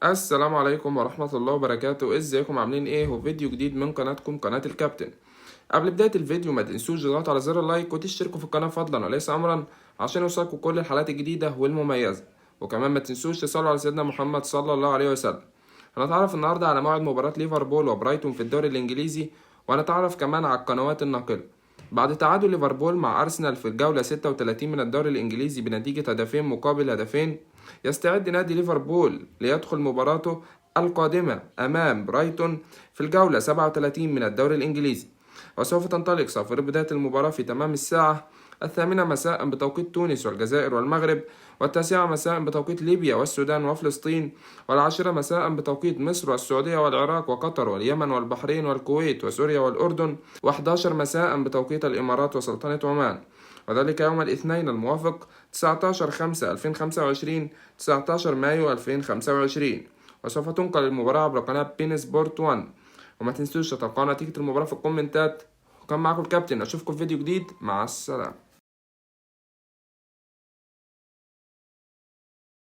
السلام عليكم ورحمة الله وبركاته. ازيكم عاملين ايه؟ وفيديو جديد من قناتكم قناة الكابتن. قبل بداية الفيديو ما تنسوش تضغطوا على زر ال like وتشتركوا في القناة فضلا وليس امرا عشان يوصلكم كل الحلقات الجديدة والمميزة، وكمان ما تنسوش تصلوا على سيدنا محمد صلى الله عليه وسلم. هنتعرف النهاردة على موعد مباراة ليفربول وبرايتون في الدوري الانجليزي، وهنتعرف كمان على القنوات الناقلة. بعد تعادل ليفربول مع أرسنال في الجولة 36 من الدوري الإنجليزي بنتيجة هدفين مقابل هدفين، يستعد نادي ليفربول ليدخل مباراته القادمة أمام برايتون في الجولة 37 من الدوري الإنجليزي، وسوف تنطلق صافرة بداية المباراة في تمام الساعة 8 مساء بتوقيت تونس والجزائر والمغرب، و9 مساء بتوقيت ليبيا والسودان وفلسطين، و10 مساء بتوقيت مصر والسعودية والعراق وقطر واليمن والبحرين والكويت وسوريا والأردن، و11 مساء بتوقيت الإمارات وسلطنة عمان، وذلك يوم الاثنين الموافق 19/5/2025 19 مايو 2025. وسوف تنقل المباراة عبر قناة beIN Sport 1. وما تنسوش تتوقعوا نتيجة المباراة في الكومنتات. وكان معاكم الكابتن، أشوفكم في فيديو جديد، مع السلامة.